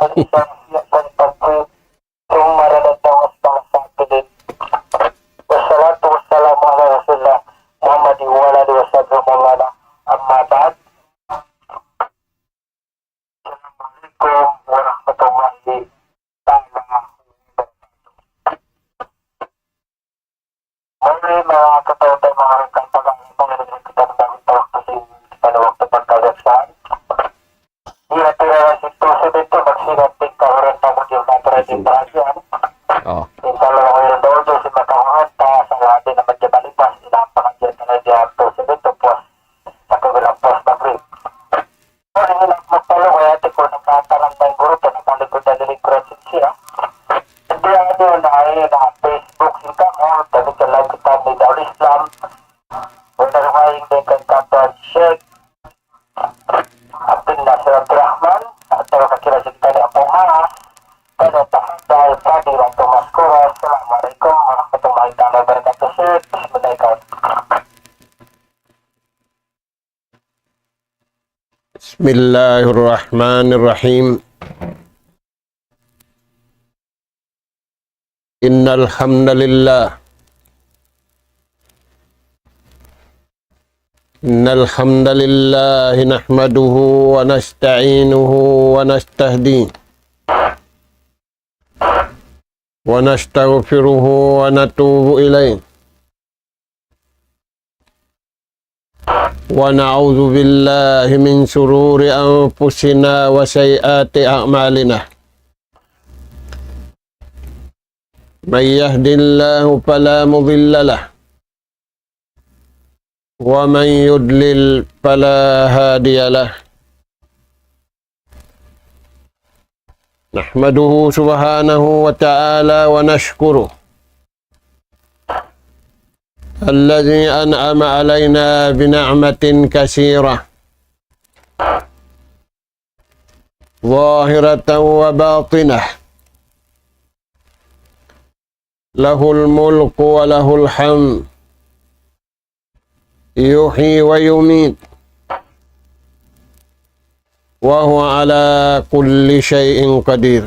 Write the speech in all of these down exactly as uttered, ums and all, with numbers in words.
والعشاء والفجر ثم رددناه أسفل سافلين. والصلاة والسلام على رسول الله محمد وعلى آله وصحبه ومن والاه. أما بعد. السلام عليكم ورحمة الله تعالى وبركاته. Mari, manga kataymanghuran, pag-aaral pa rin kita ng bagong tawag kasi pada waktu pagkagasan. Di na pira na si Tusi dito, magsiganting kahuran na mo yung natural yung parahiyan. Oh. Yung talagang mayroon daw doon si Makahuran, ta sa lahat din naman dyan malipas, ilang pangadyan na na dyan, Tusi dito, puwas, sa kabilang puwas na break. Unu in magpalo kaya ti ku nakatarang na guru pa nakalikod na lilikuran sin siya. Hindi ang ano na ay na Facebook sin kamu, tabi ka lang kita ni Daul Islam. Wala na kayo yung dekan katan Sheikh Abdul Nasir Abdul Rahman, at ang kakira sin kita ni Abu Maas, pada tahadal padi wa tumaskura. Assalamualaikum warahmatullahi taala wabarakatuh. Sheikh, bismillahirrahmanirrahim. بسم الله الرحمن الرحيم. إن الحمد لله، إن الحمد لله نحمده ونستعينه ونستهديه ونستغفره ونتوب إليه. ونعوذ بالله من شرور أنفسنا وسيئات أعمالنا. من يهد الله فلا مضل له، ومن يضلل فلا هادي له. نحمده سبحانه وتعالى ونشكره الذي أنعم علينا بنعمة كثيرة ظاهرة وباطنة، له الملك وله الحمد، يحيي ويميت، وهو على كل شيء قدير.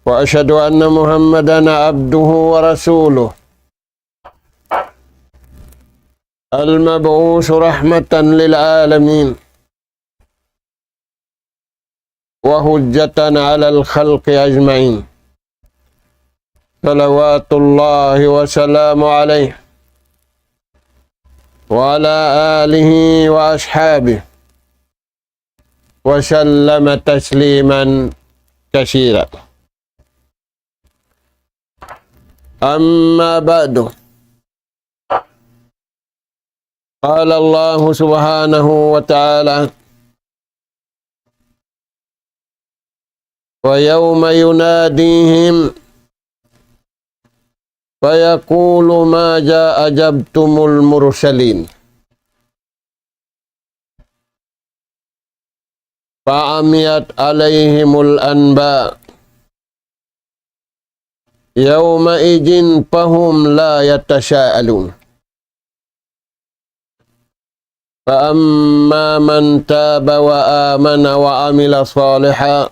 وأشهد أن محمدا عبده ورسوله، المبعوث رحمة للعالمين وحجة على الخلق أجمعين، صلوات الله وسلامه عليه وعلى آله وأصحابه وسلم تسليما كثيرا. أما بعد، قال الله سبحانه وتعالى: ويوم يناديهم فيقول ماذا أجبتم المرسلين. فعميت عليهم الأنباء يومئذ فهم لا يتساءلون. فأما من تاب وآمن وعمل صالحا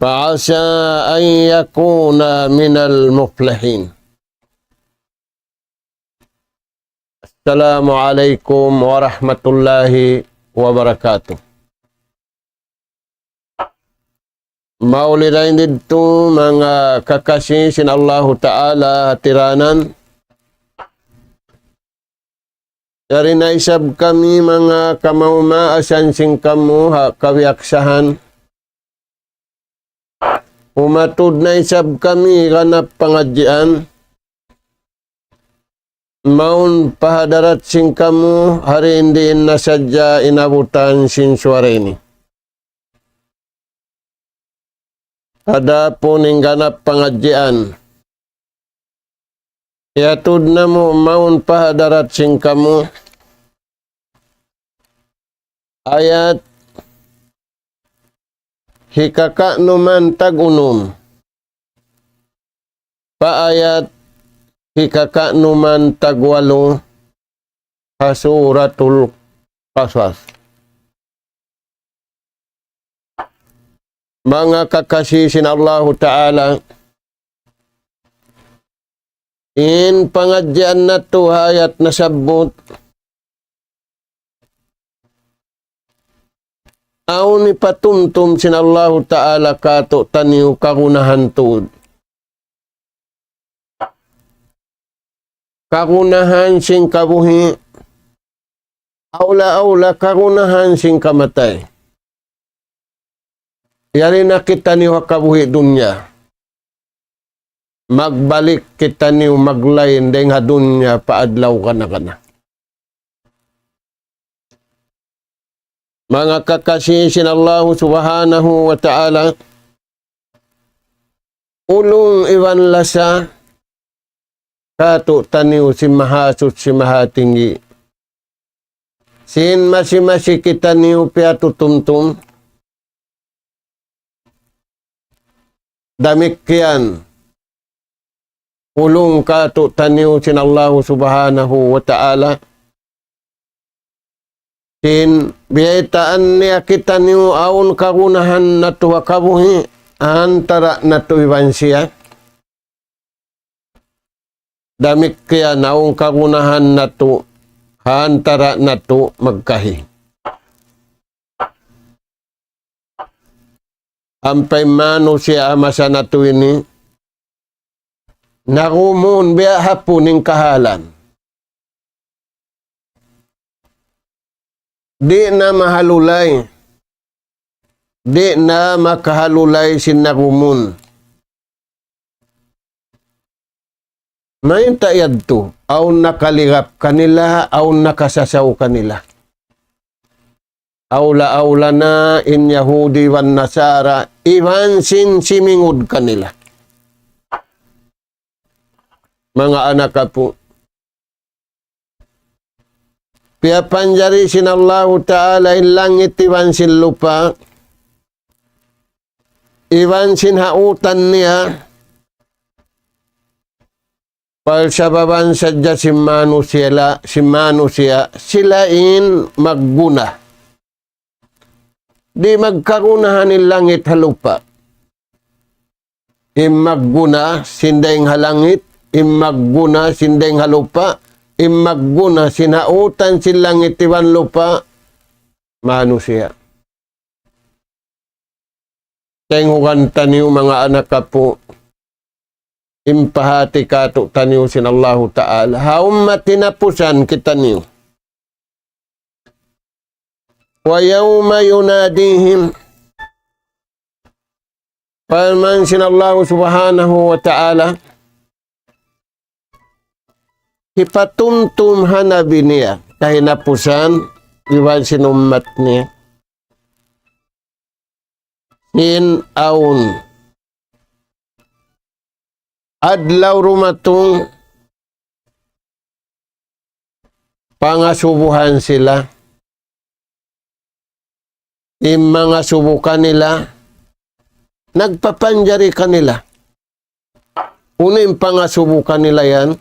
فعسى أن يكون من المفلحين. السلام عليكم ورحمة الله وبركاته. Mauli dayn didtu manga kakasi sin Allahu Ta'ala hatiranan. Yari na isab kami manga kamaumaasan sin kamu ha kawiyaksahan. Umatud na isab kami ganap pangadjian. Mawn pa hadarat sin kamu, hari in diin na sadja inabutan sin suwara ini. Adapun in ganap pangadjian, iyatud namu' mawn pa hadarat sin kamu, ayat hikakaunum pa ayat hikakanuman tagwalu ha Suratul Qasas. Manga kakasi sin Allahu Ta'ala, in pangadjian natu' ha ayat nasabbut, awn hipatumtum sin Allahu Ta'ala kātu'niyu kagunahan tuud. Kagunahan sin kabuhi', awla-awla kagunahan sin kamatay. Yari na kitaniyu ha kabuhi' dunya. Magbalik kitaniyu maglain dayng ha dunya pa adlaw kana-kana. Manga kakasi sin Allahu Subhanahu wa Ta'ala, ulung iban lasa kātu'niyu sin Mahasuchi Mahatinggi. Sin masi-masi kitaniyu piyatutumtum. Damikkiyan ulung kātu'niyu sin Allahu Subhanahu wa Ta'ala. Sin biyaytaan niya kitaniyu awn kagunahan natu' ha kabuhi', antara natu' iban siya. Damikkiyan awn kagunahan natu', antara natu' magkahi. Ampa in manusiya' ha masa natu' ini, nagumun biya' hapun in kahalan. Di' na mahalulay. Di' na makahalulay sin nagumun. Mayta' yadtu, awn nakaligap kanila, awn nakasasaw kanila. Awla-awla na in Yahudi iban Nasara, iban sin simingud kanila. Manga anak apu'. Piyapanjari sin Allahu Ta'ala in langit iban sin lupa', iban sin hautan niya, parsababan sadja sin manusiya' la-, sin manusiya', sila in magguna. Di' magkagunahan in langit ha lupa'. In magguna sin dayng ha langit, in magguna sin dayng ha lupa', in magguna sin hautan sin langit iban lupa', manusiya'. Taynghugan taniyu manga anak apu', in pahāti kātu'niyu sin Allahu Ta'ala. Ha ummat hinapusan kitaniyu. ويوم يناديهم. Parman sin Allahu Subhanahu wa Ta'ala, hipatumtum ha Nabi niya, kahinapusan, iban sin ummat niya. Sin awn adlaw dumatung, pangasubuhan sila. In mangasubu kanila, nagpapanjari kanila. Unu in pangasubu kanila yan?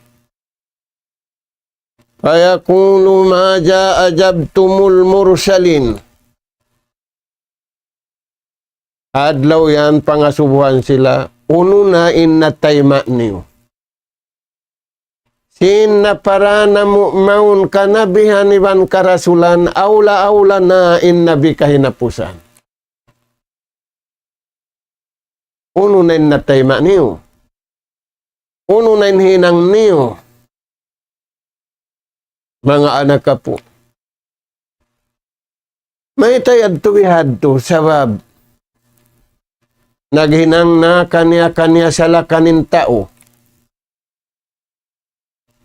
فيقول ماذا أجبتم المرسلين. Adlaw yan pangasubuhan sila, unu na in natayma' niyu. Sin napara namu' mawn kanabihan iban karasulan, awla-awla na in nabi kahinapusan. Unu na in natayma' niyu? Unu na in hinang niyu? Manga anak apu'. Mayta' yadtu bihadtu, sabab naghinang na kaniya-kaniya salakan in tau.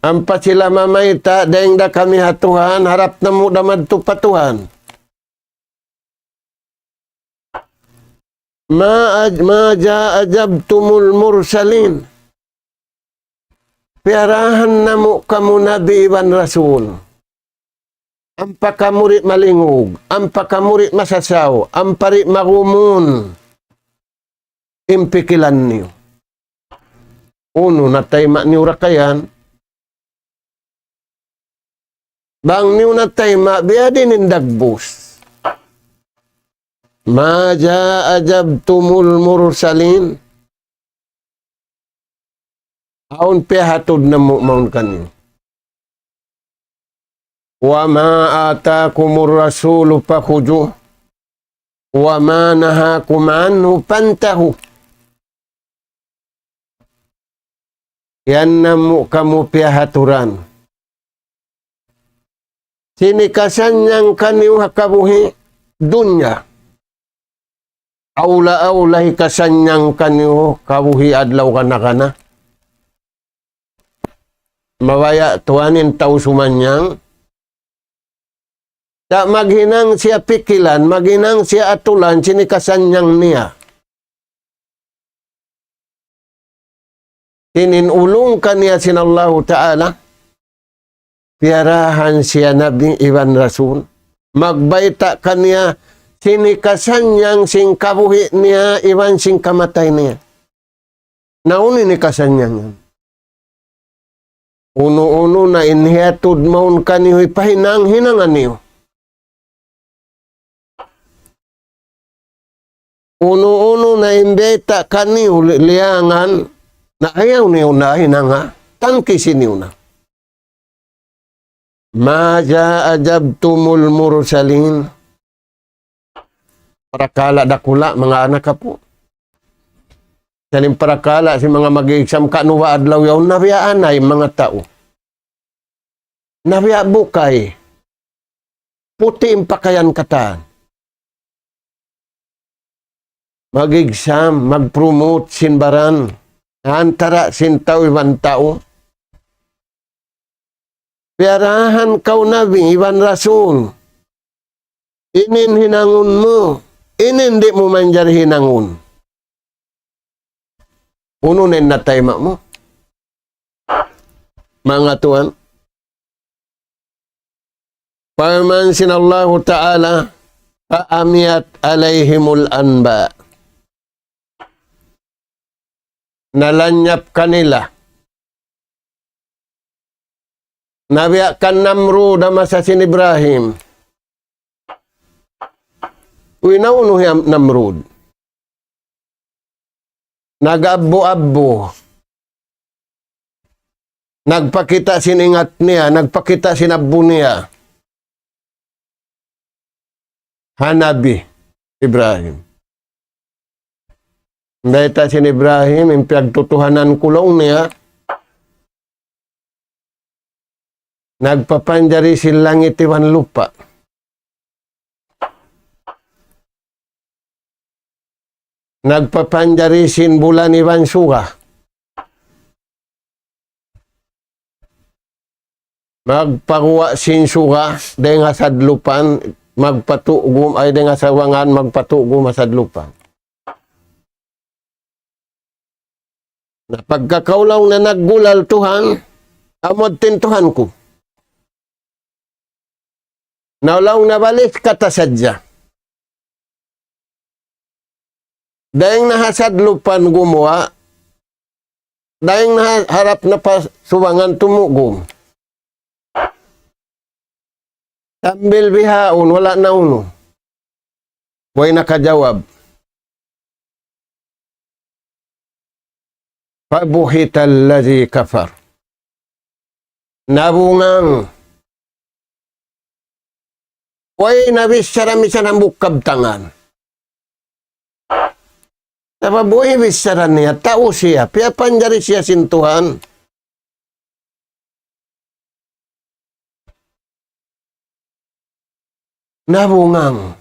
Ampa sila mamayta', dayng da kami ha Tuhan, harap namu' da madtu pa Tuhan. ما أج-، ماذا أجبتم المرسلين. Piyarahan namu' kamu nabi iban rasul. Ampa kamu di' malingug, ampa kamu di' masasaw, ampa di' magumun in pikilan niyu. Unu natayma' niyu rakayan? Bang niyu natayma', biyadiin in dagbus. ماذا أجبتم المرسلين. Awn piyahatud namu' mawn kaniyu. وما آتاكم الرسول فخذوه وما نهاكم عنه فانتهوا. Yan namu' kamu piyahaturan. Sin hikasannyang kaniyu ha kabuhi' dunya. Awla-awla hikasannyang kaniyu kabuhi' adlaw kana-kana. Mabaya' tuwan in tau sumannyang. Sa' maghinang siya pikilan, maghinang siya atulan, sin hikasannyang niya. Sin in ulung kaniya sin Allahu Ta'ala, piyarahan siya Nabi iban Rasul. Magbayta' kaniya, sin hikasannyang sin kabuhi' niya, iban sin kamatay niya. Na unu in hikasannyang yan? Unu-unu na in hiyatud mawn kaniyu hipahinang, hinangan niyu. Unu-unu na in biyayta' kaniyu li-, liyangan, na ayaw niyu na hinanga, tangkisi niyu na. ماذا أجبتم المرسلين. Parakala' dakula', manga anak apu'. Sa' in parakala' sin manga mag-exam kanu' ba adlaw yaun, nabiya' anay manga tau. Nabiya' bukay. Puti' in pakayan katan. Mag-exam, mag-promote sin baran. Antara sin tau iban tau. Piyarahan kaw Nabi iban Rasul. Ini in hinangun mu, ini in di' mu manjari hinangun. Unu na in natayma' mu? Manga tuwan. Parman sin Allahu Ta'ala, فعميت عليهم الأنباء. Nalanyap kanila. Nabiya' kan Namrud ha masa sin Ibrahim. Uy, naunu hi Namrud? Nag-abbu-abbu. Nagpakita' sin ingat niya, nagpakita' sin abbu niya ha Nabi Ibrahim. Bayta' sin Ibrahim, in piyagtutuhanan ku laung niya, nagpapanjari sin langit iban lupa'. Nagpapanjari sin bulan iban suga. Magpaguwa' sin suga dayn ha sadlupan, magpatugum, ay dayn ha sawangan, magpatugum ha sadlupan. Na pagka kaw laung na naggulal Tuhan, amu yadtu in Tuhan ku. Na laung na balis kata sadja. Dayn na ha sadlupan gumuwa', dayn na ha harap na pa subangan tumugum. Sambil bihaun, wala' na unu. Way nakajawab. فبهت الذي كفر. Nabungang. Way na bichara misan hambuuk kabtangan. Sabab way bichara niya, tau siya, piyapanjari siya sin Tuhan. Nabungang.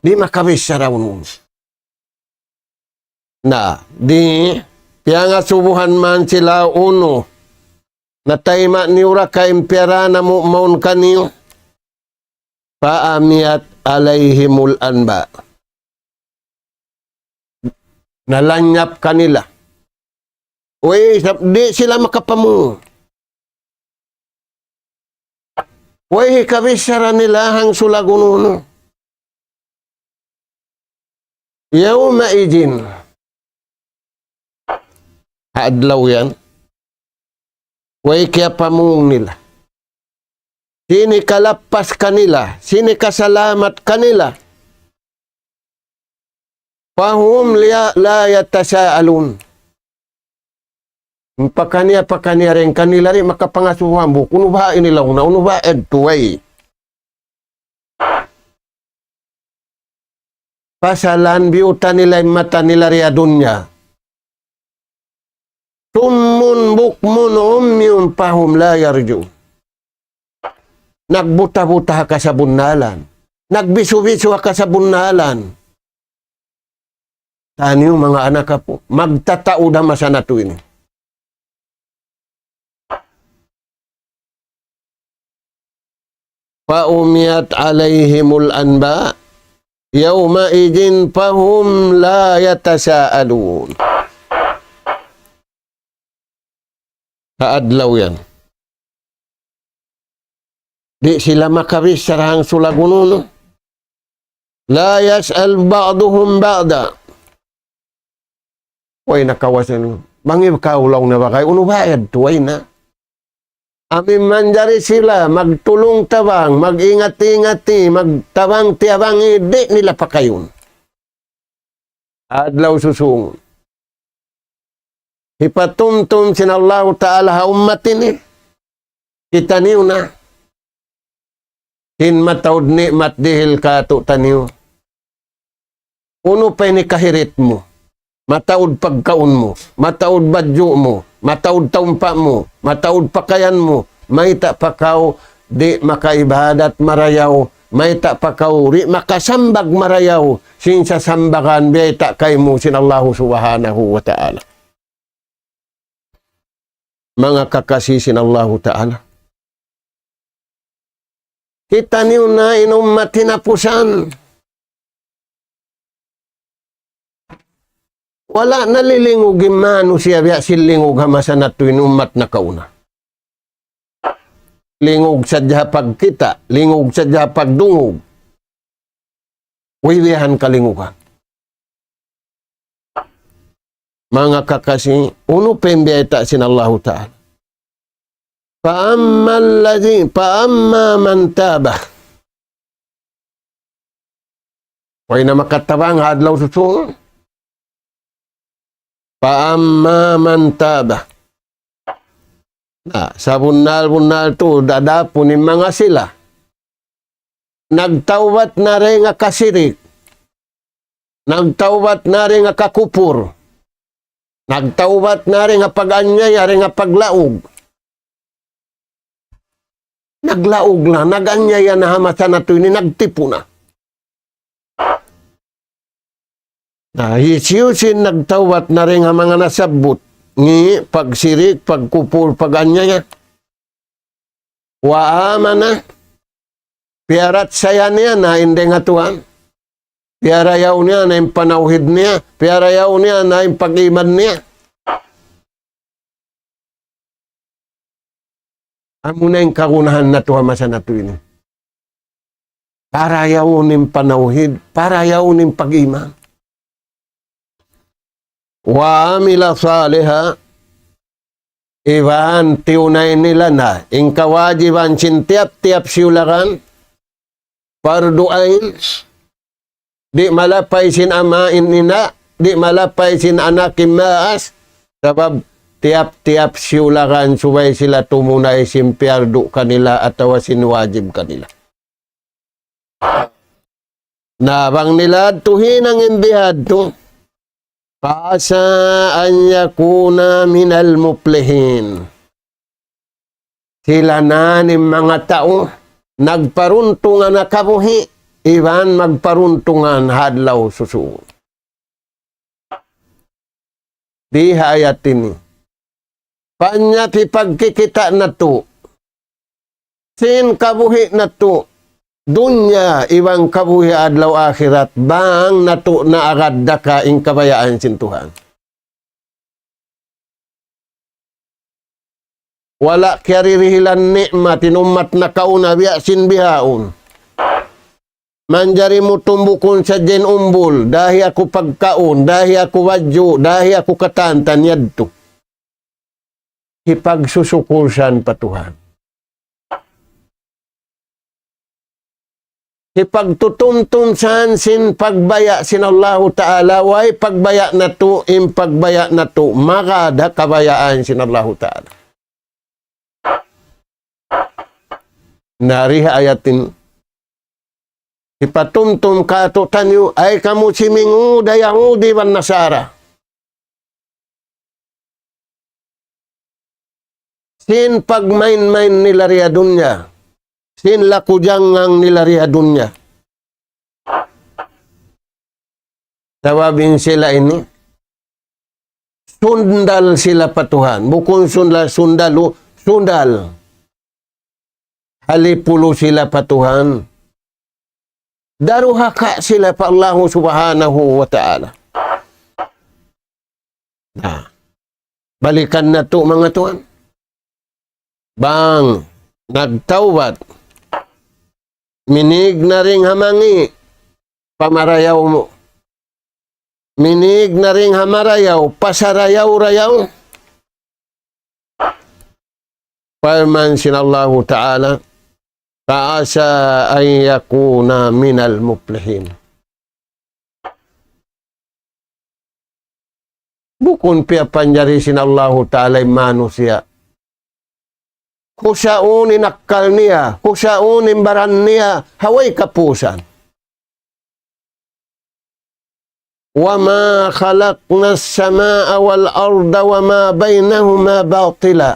Di' makabichara unu. Na, di', piyangasubuhan man sila unu. Natayma' niyu ra ka in piyarana mu mawn kaniyu. فعميت عليهم الأنباء. Nalanyap kanila. Uy, sab-, di' sila makapamung. Way hikabichara nila hangsulag unu-unu. يومئذ. Ha adlaw yan. Way kiyapamung nila. Sin hikalappas kanila, sin hikasalamat kanila. فهم لا, لا يتساءلون. Pakaniya-pakaniya dayn kanila di' makapangasubu hambuuk. Unu baha' ini laung na, unu baha' yadtu way. Pasalan biyuta nila in mata nila di ha dunya. صم بكم عمي فهم لا يرجعون. Nagbuta-buta ha kasabunnalan. Nagbisu-bisu ha kasabunnalan. Taniyu manga anak apu, magtataud ha masa natu' ini. فعميت عليهم الأنباء يومئذ فهم لا يتساءلون. Ha adlaw yan. Di' sila makabichara hangsulag unu-unu. لا يسأل بعضهم بعضا. Way na kawasan. Bang ikaw laung na bagay, unu ba yadtu, way na. Amu in manjari sila, magtulung tabang, mag-ingat-ingati, magtabang tiyabangi, di' nila pakayun. Adlaw susūngun. Hipatumtum sin Allahu Ta'ala ha ummat ini. Kitaniyu na. Sin mataud ni'mat dihil kātu'niyu. Unu pa ini kahirit mu? Mataud pagkaun mu, mataud badju' mu, mataud taumpa' mu, mataud pakayan mu, mayta' pa kaw di' makaibadat marayaw, mayta' pa kaw di' makasambag marayaw, sin sasambagan biyayta' kaymu sin Allahu Subhanahu wa Ta'ala. Manga kakasi sin Allahu Ta'ala. Kitaniyu na in ummat hinapusan. Wala' nalilingug in manusiya' biya' sin lingug ha masa natu' in ummat nakauna. Lingug sadja ha pagkita', lingug sadja ha pagdungug. Way biyahan kalingugan. Manga kakasi, unu pa in biyayta' sin Allahu Ta'ala. فأما الذي, فأما من تاب. Way na makatabang ha adlaw susūngun. فأما من تاب. Na, sabunnal-bunnal tuud adapun in manga sila nagtawbat na dayn ha kasirik, nagtawbat na dayn ha kakupur, nagtawbat na dayn ha pag-anyaya, dayn ha paglaug. Naglaug na, nag-anyaya na ha masa natu' ini, nagtipu na. Na, hisiyu-siyu in nagtawbat na dayn ha manga nasabbut, ngi', pagsirik, pagkupur, pag-anyaya. وآمن, piyarachaya niya na in dayn ha Tuhan. Piyarayaw niya na in panawhid niya. Piyarayaw niya na in pag-iman niya. Amuna in kagunahan natu' ha masa natu' ini. Parayawun in panawhid, parayawun in pag-iman. وعمل صالحا, iban tiyunay nila na in kawajiban sin tiyap-tiyap siyulagan, fardu ain, di' malapay sin ama' in ina', di' malapay sin anak in maas, sabab tiyap-tiyap siyulagan subay sila tumunay sin piyardu kanila atawa sin wajib kanila. Na bang nila tuhinang in bihadtu, فعسى أن يكون من المفلحين. Sila na in manga tau nagparuntungan ha kabuhi', iban magparuntungan ha adlaw susungun. Di ha ayat ini. Panya hipagkikita' natu' sin kabuhi' natu' dunya iban kabuhi' adlaw akhirat, bang natu' naagad da ka in kabayaan sin Tuhan. Wala' kiyaririhilan ni'mat in ummat nakauna biya' sin bihaun. Manjari mu tumbukun sadja in umbul, dahi aku pagkaun, dahi aku badju', dahi aku katantan yadtu. Hipagsusukulsan pa Tuhan. Hipagtutumtum san sin pagbaya' sin Allahu Ta'ala, way pagbaya' natu', in pagbaya' natu', magad ha kabayaan sin Allahu Ta'ala. Na di ha ayat ini, hipatumtum kātu'niyu, ay kamu simingud ha Yahudi iban Nasara. Sin pagmain-main nila di ha dunya. Sin laku-jangang nila di ha dunya. Sabab in sila ini, sundal sila pa Tuhan. Bukun sundal, sundalu, sundal. Halipulu sila pa Tuhan. Daruhaka sila pa Allahu Subhanahu wa Ta'ala. Na, balikan natu', manga tuwan. Bang nagtawbat, minig na dayn ha mangi', pamarayaw mu. Minig na dayn ha marayaw, pasarayaw-rayaw. Parman sin Allahu Ta'ala, فعسى أن يكون من المفلحين. Bukun piyapanjari sin Allahu Ta'ala in manusiya'. Kusaun in akkal niya, kusaun in baran niya, ha way kapusan. وما خلقنا السماء والأرض وما بينهما باطلا.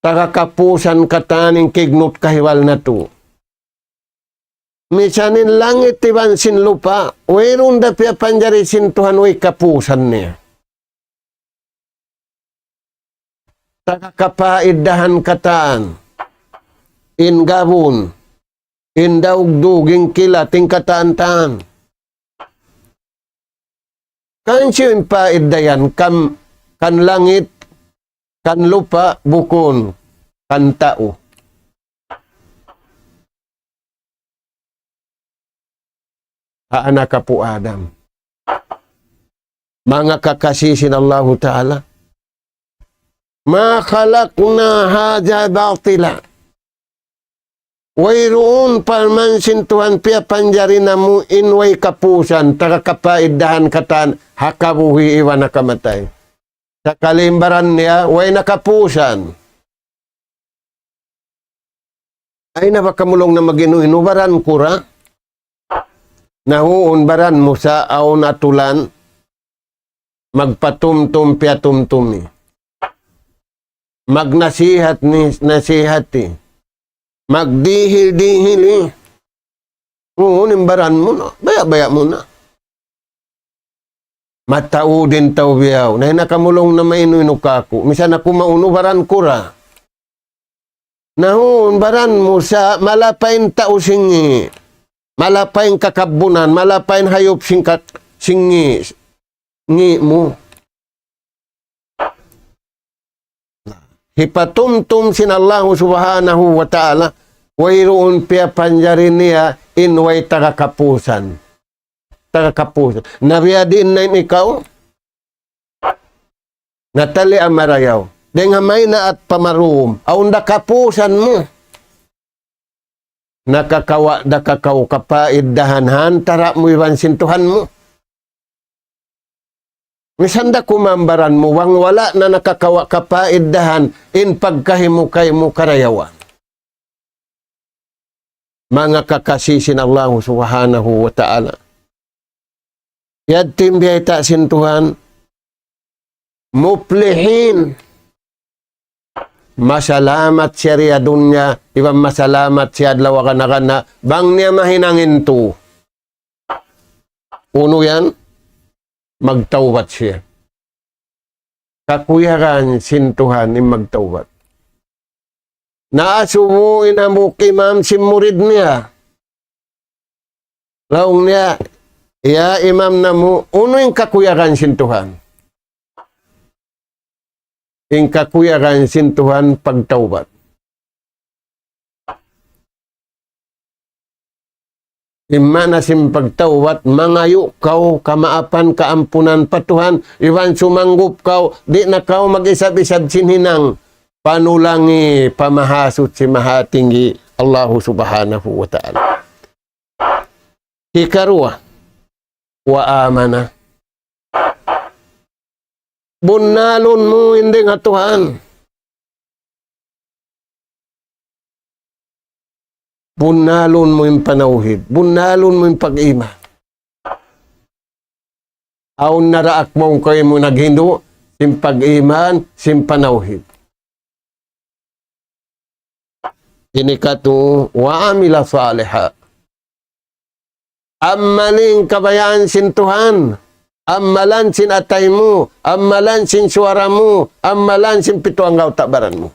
Taga kapusan katan in kignut kahiwal natu'. Misan in langit iban sin lupa', wayruun da piyapanjari sin Tuhan way kapusan niya. Taga kapaiddahan katan in gabun, in daugdug, in kilat, in katan-katan. Kan siyu in paidda yan, kan, kan langit, kan lupa', bukun kan tau. Ha anak apu' Adam. Manga kakasi sin Allahu Ta'ala. ما خلقنا هذا باطلا. Wayruun parman sin Tuhan piyapanjari namu' in way kapusan, taga kapaiddahan katan, ha kabuhi' iban ha kamatay. Sakali in baran niya, way na kapusan. Ay na ba kamulong na mag-inu-inu, baran ku ra? Na huun, baran mu sa awn atulan, magpatumtum piyatumtumi. Magnasihat ni, nasihati. Magdihil-dihili. Huun in baran mu na. Baya'-baya' mu na. Mataud in tau biyaun. Na, ay na kamulong na mag-inu-inu kāku'. Misan aku maunu, baran ku ra. Na huun, baran mu sa malapa in tau sin ngi'. Malapa in kakabunan, malapa in hayup sin ka-, sin ngi', ngi' mu. Hipatumtum sin Allahu Subhanahu wa Ta'ala, wayruun piyapanjari niya in way taga kapusan. Taga kapusan. Na biya' diin na in ikaw? Natali' ha marayaw. Dayn ha maynaat pa marum. Awn da kapusan mu. Nakakawa' da ka kaw kapaiddahan ha antara' mu iban sin Tuhan mu. Misan da kuman baran mu, bang wala' na nakakawa' kapaiddahan in pagkahi mu kaymu karayawan. Manga kakasi sin Allahu Subhanahu wa Ta'ala. Yadtu in biyayta' sin Tuhan, muflihin. Masalamat siya di ha dunya, iban masalamat siya adlaw akan-akan na, bang niya mahinang in tu. Unu yan? Magtawbat siya. Kakuyagan sin Tuhan in magtawbat. Naasubu in hambuuk imam sin murid niya. Laung niya, "Ya imam namu', unu in kakuyagan sin Tuhan?" In kakuyagan sin Tuhan pagtawbat. In maana sin pagtawbat, mangayu' kaw kamaapan, kaampunan pa Tuhan, iban sumanggup kaw, di' na kaw mag-isab-isab sin hinang. panulangi pa Mahasuchi Mahatinggi Allahu Subhanahu wa Ta'ala. Hikaruwa, wa amana. Bunnalun mu in dayn ha Tuhan. Bunnalun mu in panawhid. Bunnalun mu in pag-iman. Awn naraak mawn kaymu naghindu' sin pag-iman, sin panawhid. Ini katu, wa amila saliha. Amali in kabayaan sin Tuhan. Amalan sin atay mu, amalan sin suwara mu, amalan sin pitu anggawta' baran mu.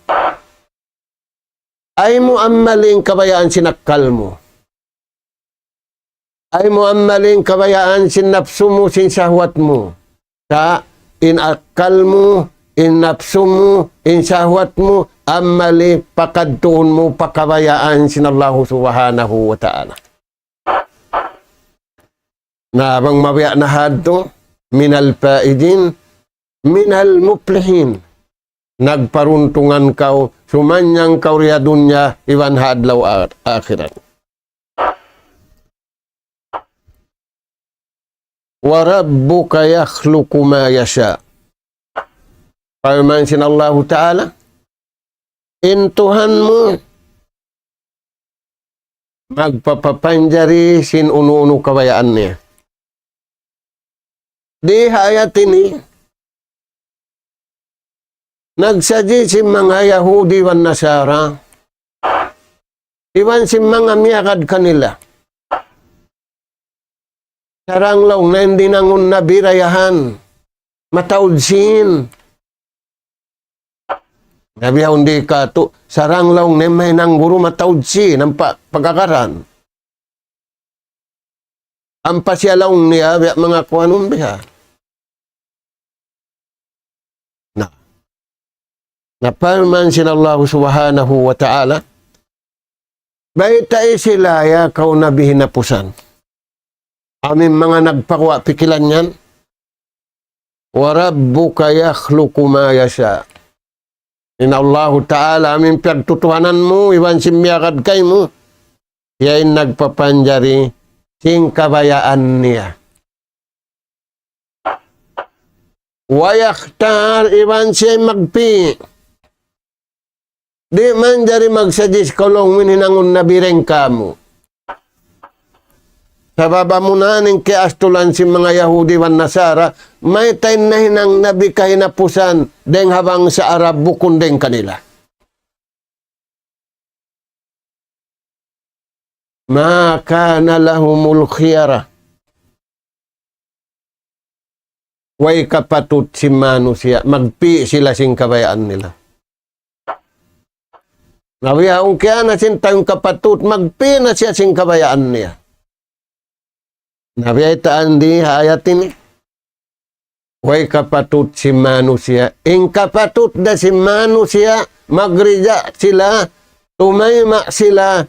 Ayaw mu amali in kabayaan sin akkal mu. Ayaw mu amali in kabayaan sin napsu mu, sin sahwat mu. Sa' in akkal mu, in napsu mu, in sahwat mu, amali pakadtuun mu pa kabayaan sin Allahu Subhanahu wa Ta'ala. Na bang mabiya' na hadtu, minal faizin, minal muflihin. Nagparuntungan kaw, sumannang kaw di ha dunya, iban ha adlaw a-, akhirat. Wa rabbuka yakhluqu ma yasha. Parman sin Allahu Ta'ala, in Tuhan mu magpapapanjari sin unu-unu kabayaan niya. Di ha ayat ini, nagsadji sin manga Yahudi iban Nasara, iban sin manga miyagad kanila. Sarang laung niya in hinangun Nabi dayahan, mataud sin. Na biya' ha yan di katu', sarang laung niya in mahinang guru mataud sin, ampa pag-agaran. Ampa siya laung niya, biya' manga kuanun biha. Na. Na parman sin Allahu Subhanahu wa Ta'ala, baytai sila ya kaw Nabi hinapusan. Amu in manga nagpaguwa' pikilan yan. Wa rabbuka yakhluqu ma yasha. In Allahu Ta'ala, amu in piyagtutuhanan mu, iban sin miyagad kaymu, siya in nagpapanjari sin kabayaan niya. Wa yakhtar, iban siya in magpi'. Di' manjari magsuggest kaw laung mu in hinangun Nabi dayn kāmu'. Sabab amuna in kiyaastulan sin manga Yahudi iban Nasara, mayta' in nahinang Nabi kahinapusan dayn ha bangsa Arab bukun dayn kanila. ما كان لهم الخيرة. Way kapatut sin manusiya', magpi' sila sin kabayaan nila. Na bihaun kiyana sin tau kapatut, magpi' na siya sin kabayaan niya. Na biya' ta andi ha ayat ini. Way kapatut sin manusiya'. In kapatut da sin manusiya', magrija sila, tumayma' sila,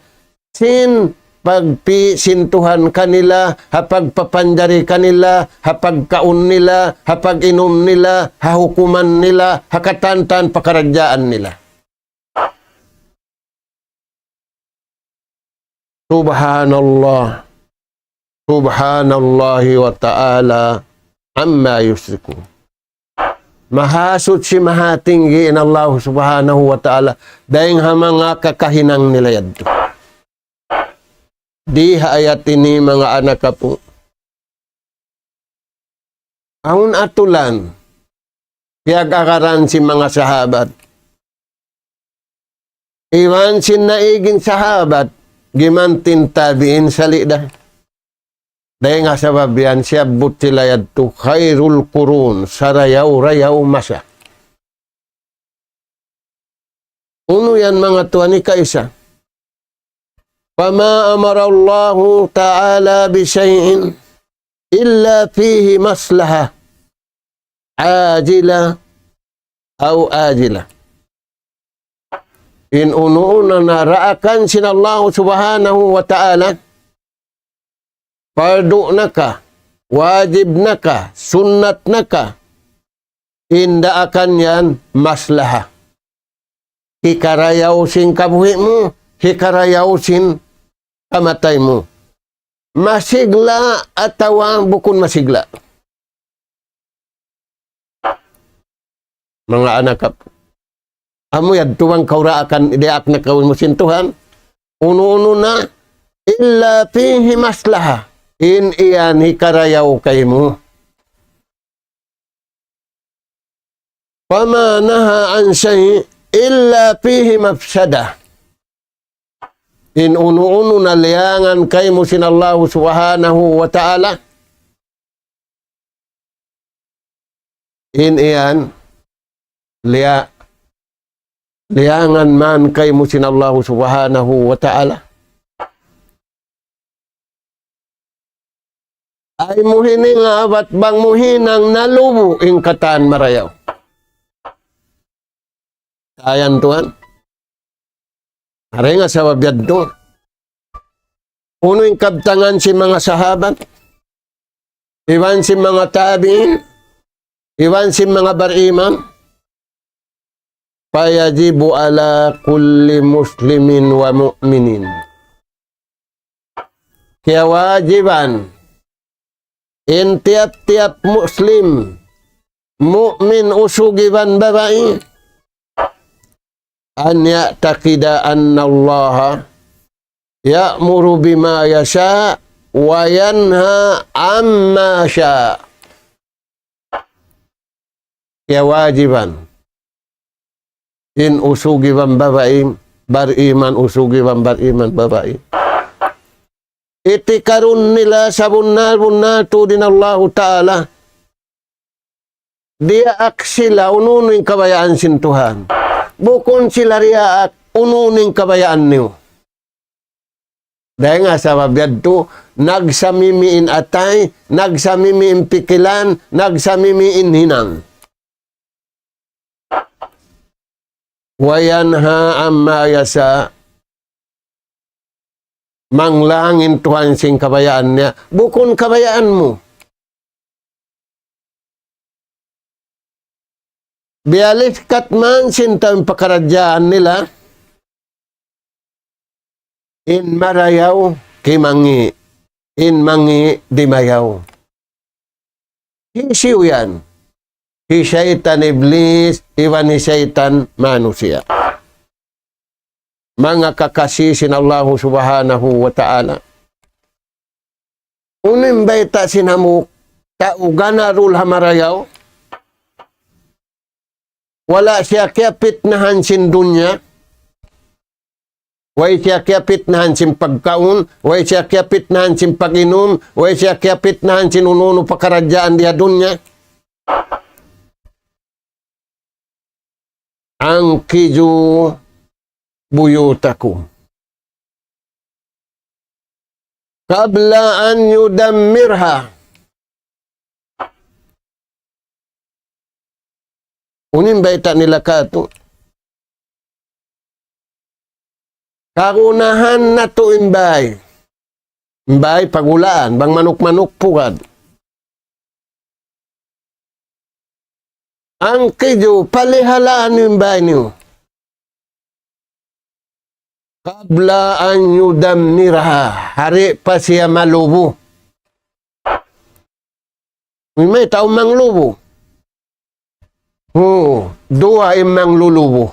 sin pagpi' sin Tuhan kanila, ha pagpapanjari kanila, ha pagkaun nila, ha pag-inum nila, ha hukuman nila, ha katantan pakaradjaan nila. Subhanallah. Subhanallahi wa ta'ala amma yushrikun. Mahasuchi, mahatinggi in Allah Subhanahu wa Ta'ala dayn ha manga kakahinang nila yadtu. Di ha ayat ini, manga anak apu', awn atulan, piyag-agaran sin manga sahabat. Iban sin naig in sahabat, gimantin tabi'in sali' da. Dayn ha sabab yan, siyabbut sila yadtu khairul qurun, sarayaw-rayaw masa. Unu yan, manga tuwan, ikaisa. فما أمر الله تعالى بشيء إلا فيه مصلحة عاجلة أو آجلة. In unu-unu na naraakan sin Allah Subhanahu wa Ta'ala, pardu na ka, wajib na ka, sunnat na ka, in daakan yan maslaha. hikarayaw sin kabuhi' mu, hikarayaw sin kamatay mu. Masigla' atawa bukun masigla'. Manga anak kap-, amu yadtu bang kaw daakan, diyaak na kaw mu sin Tuhan, unu-unu na, illa fihi maslaha, in yan hikarayaw kaymu. فما نهى عن شيء إلا فيه مفسدة. In unu-unu na liyangan kaymu sin Allahu Subhanahu wa Ta'ala, in yan, liya-, liyangan man kaymu sin Allahu Subhanahu wa Ta'ala. Ay mu hininga bat bang mu hinang na lubu' in katan marayaw. Ayan tuwan. Aray nga sabab yadtu. Unu in kabtangan sin manga sahabat, iban sin manga tabi'in, iban sin manga bariman, فيجب على كل مسلم ومؤمن. Kiyawajiban in tiyap-tiyap Muslim, mu'min usug iban babai, أن يعتقد أن الله يأمر بما يشاء وينهى عما شاء. Kiyawajiban in usug iban babai, bariman usug iban bariman babai, itikarun nila sabunnal-bunnal tuud in Allahu Ta'ala. Diyaak sila unu-unu in kabayaan sin Tuhan. Bukun sila diyaak unu-unu in kabayaan niyu. Dayn ha sabab yadtu, nagsamimi in atay, nagsamimi in pikilan, nagsamimi in hinang. وينهى عما يشاء. Manglang in Tuhan sin kabayaan niya. Bukun kabayaan mu. Biyaliskat man sin tau in pakaradjaan nila. In marayaw kimangi', in mangi' dimayaw. Hisiyu yan? Hi saytan Iblis, iban hi saytan manusiya'. Manga kakasi sin Allahu Subhanahu wa Ta'ala. Unu in bayta' sin hambuuk tau ganarul ha marayaw? Wala' siya kiyapitnahan sin dunya. Way siya kiyapitnahan sin pagkaun, way siya kiyapitnahan sin pag-inum, way siya kiyapitnahan sin unu-unu pakaradjaan di ha dunya. أنقضوا بيوتكم قبل أن يدمرها. Unu in bayta' nila katu'? Kagunahan natu' in bāy. In bāy pagulaan, bang manuk-manuk pugad. أنقضوا, palihalaan niyu in bāy niyu. قبل أن يدمرها, hari pa siya malubu. Mayta' in manglubu? Uu, duwa in manglulubu.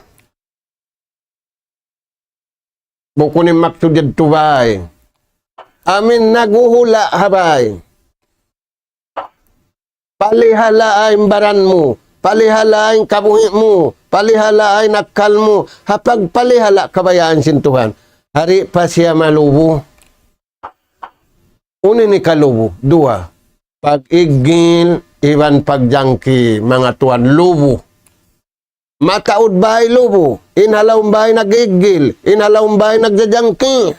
Bukun in maksud yadtu bāy. Amu in naghuhula' ha bāy. Palihalaa in baran mu, palihalaa in kabuhi' mu, palihalaa in akkal mu, ha pagpalihala' kabayaan sin Tuhan. Hari pa siya malubu. Unu in hikalubu? Duwa. Pag-iggil iban pagjangki, manga tuwan, lubu. Mataud bāy lubu, in ha lawm bāy nag-iggil, in ha lawm bāy nagjajangki.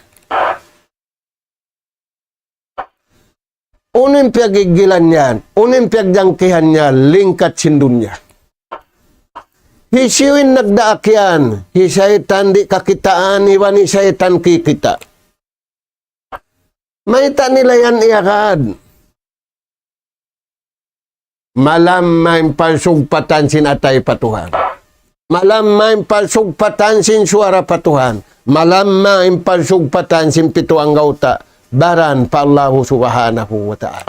Unu in piyag-iggilan yan, unu in piyagjangkihan yan, lingkat sin dunya. Hisiyu in nagdaak yan? Hi saytan di' kakitaan, iban hi saytan kikita'. Mayta' nila yan iyagad? Malamma in pagsugpatan sin atay pa Tuhan. Malamma in pagsugpatan sin suwara pa Tuhan. Malamma in pagsugpatan sin pitu anggawta' baran pa Allahu Subhanahu wa Ta'ala.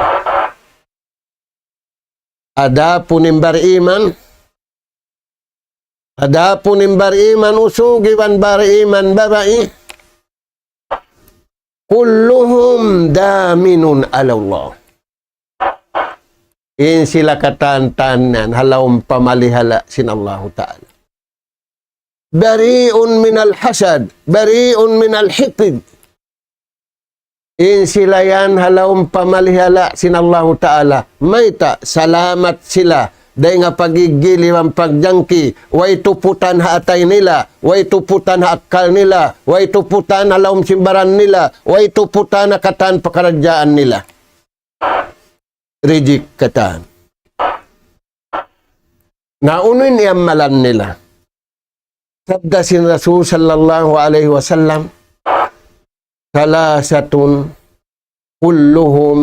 Adapun in bariman, adapun in bariman usug iban bariman babai, كلهم دامن على الله. In sila katan-katan yan ha lawm pamalihala' sin Allahu Ta'ala. بريء من الحسد، بريء من الحقد. In sila yan ha lawm pamalihala' sin Allahu Ta'ala. Mayta', salamat sila dayn ha pagiggil iban pagjangki, way tuputan ha atay nila, way tuputan ha akkal nila, way tuputan ha lawm sin baran nila, way tuputan ha katan pakaradjaan nila. Reject katan. Na unu in iyamalan nila? Sabda sin Rasul sallallahu alayhi wasallam, ثلاثة كلهم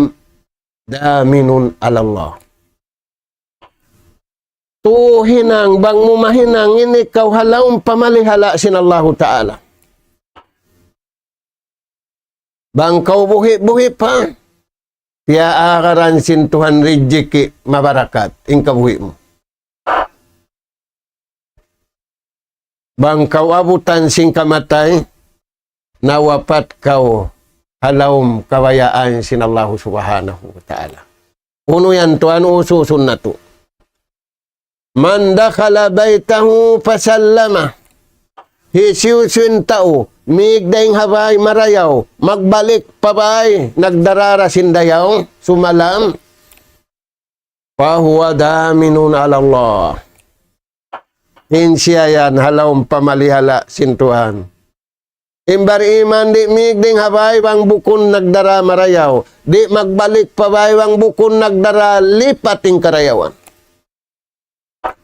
دامن على الله. Tū hinang, bang mu mahinang in ikaw ha lawm pamalihala' sin Allahu Ta'ala. Bang kaw buhi'-buhi' pa, piyaagaran sin Tuhan rijiki' mabarakat in kabuhi' mu. Bang kaw abutan sin kamatay, nawapat kaw ha lawm kabayaan sin Allahu Subhanahu wa Ta'ala. Unu yan tuwan, ususun natu'. من دخل بيته فسلم. Hisiyu-siyu in tau mīg dayn ha bāy marayaw, magbalik pa bāy nagdarā ra sin dayaw, sumalam. فهو دامن على الله. In siya yan ha lawm pamalihala' sin Tuhan. In bariman di' mīg dayn ha bāy bang bukun nagdarā marayaw. Di' magbalik pa bāy bang bukun nagdarā lipat in karayawan.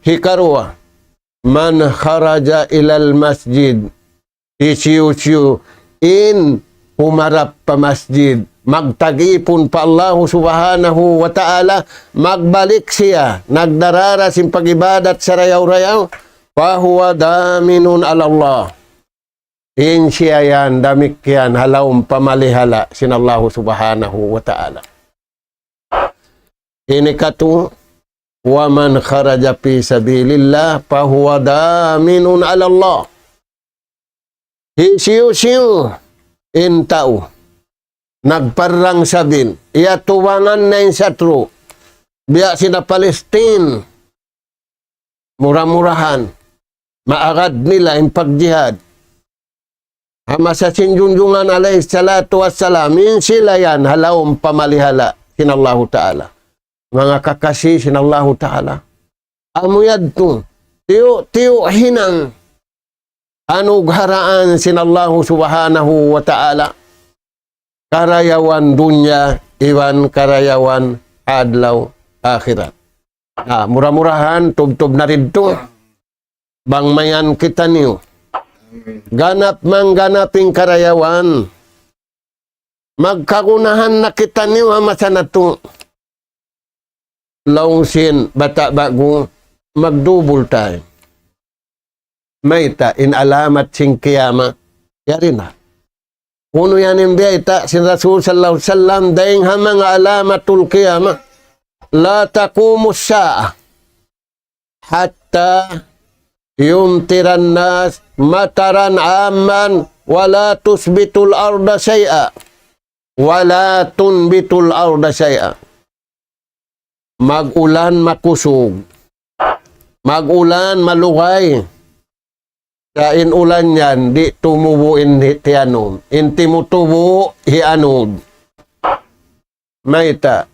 Hikaruwa, من خرج إلى المسجد. Hisiyu-siyu in humarap pa masjid, magtagipun pa Allahu Subhanahu wa Ta'ala, magbalik siya, nagdarā ra sin pag-ibadat sarayaw-rayaw, فهو دامن على الله. In siya yan damikkiyan ha lawm pamalihala' sin Allahu Subhanahu wa Ta'ala. Ini katu, ومن خرج في سبيل الله فهو دامن على الله. Hisiyu-siyu in tau nagparrang sabil, iyatubangan na in satru', biya' sin ha Palestine, mura-murahan, maagad nila in pagjihad. Ha masa sin Junjungan alayhi salatu wassalam, in sila yan ha lawm pamalihala' sin Allahu Ta'ala. Manga kakasi sin Allahu Ta'ala. Amu yadtu, tiyu'-tiyu' hinang anugharaan sin Allahu Subhanahu wa Ta'ala. Karayawan dunya iban karayawan adlaw akhirat. Na, mura-murahan, tubtub na ridtu. Bang mayan kitaniyu. Ganap mangganap in karayawan. Magkagunahan na kitaniyu ha masa natu'. Laung sin bata' ba'gu, magdubul tayo. Mayta' in alamat sin kiyamat, yari na. Unu yan in biyayta' sin Rasul sallallahu alayhi wasallam, dayn ha manga alamatul qiyamah, لا تقوم الساعة حتى يمطر الناس مطرا عاما ولا تسبت الأرض شيئا، ولا تنبت الأرض شيئا. Mag-ulan makusug. Mag-ulan malugay. Sa' in ulan yan, di' tumubu' in hi-, tiyanum. In timutubu', hianud. Mayta'?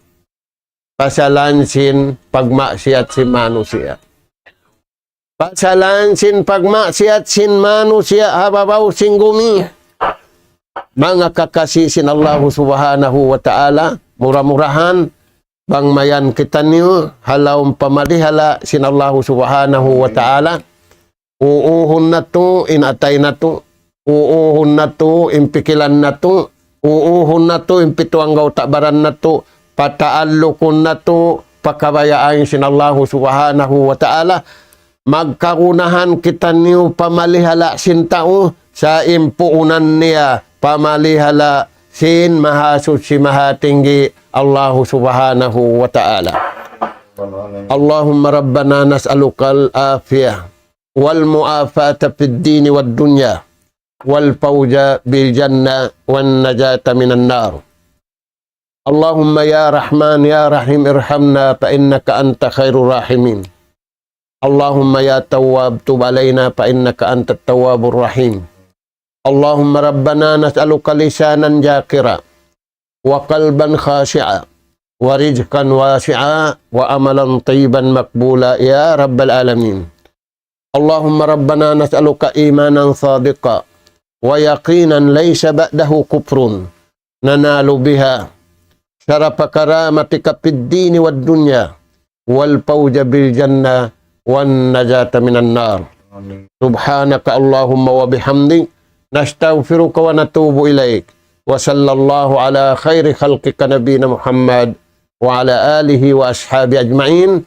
Pasalan sin pagmaksiyat sin manusiya'. Pasalan sin pagmaksiyat sin manusiya' ha babaw sin gumi. Manga kakasi sin Allahu Subhanahu wa Ta'ala, mura-murahan, bang mayan kitaniyu, ha lawm pamalihala' sin Allahu Subhanahu wa Ta'ala, uuhun natu' in atay natu', uuhun natu' in pikilan natu', uuhun natu' in pitu anggawta' baran natu', pataallukun natu' pa kabayaan sin Allahu Subhanahu wa Ta'ala, magkagunahan kitaniyu pamalihala sin tau, sa' in puunan niya pamalihala sin Mahasuchi Mahatinggi Allahu Subhanahu wa Ta'ala. اللهم ربنا نسألك العافية والمعافاة في الدين والدنيا والفوز بالجنة والنجاة من النار. اللهم يا رحمن يا رحيم ارحمنا فإنك أنت خير الراحمين. اللهم يا تواب تب علينا فإنك أنت التواب الرحيم. اللهم ربنا نسألك لسانا ذاكرا وقلبا خاشعا ورزقا واسعا وعملا طيبا مقبولا يا رب العالمين. اللهم ربنا نسألك إيمانا صادقا ويقينا ليس بعده كفر ننال بها شرف كرامتك في الدين والدنيا والفوز بالجنة والنجاة من النار. سبحانك اللهم وبحمدك نستغفرك ونتوب إليك. وصلى الله على خير خلقك نبينا محمد وعلى آله وأصحابه أجمعين.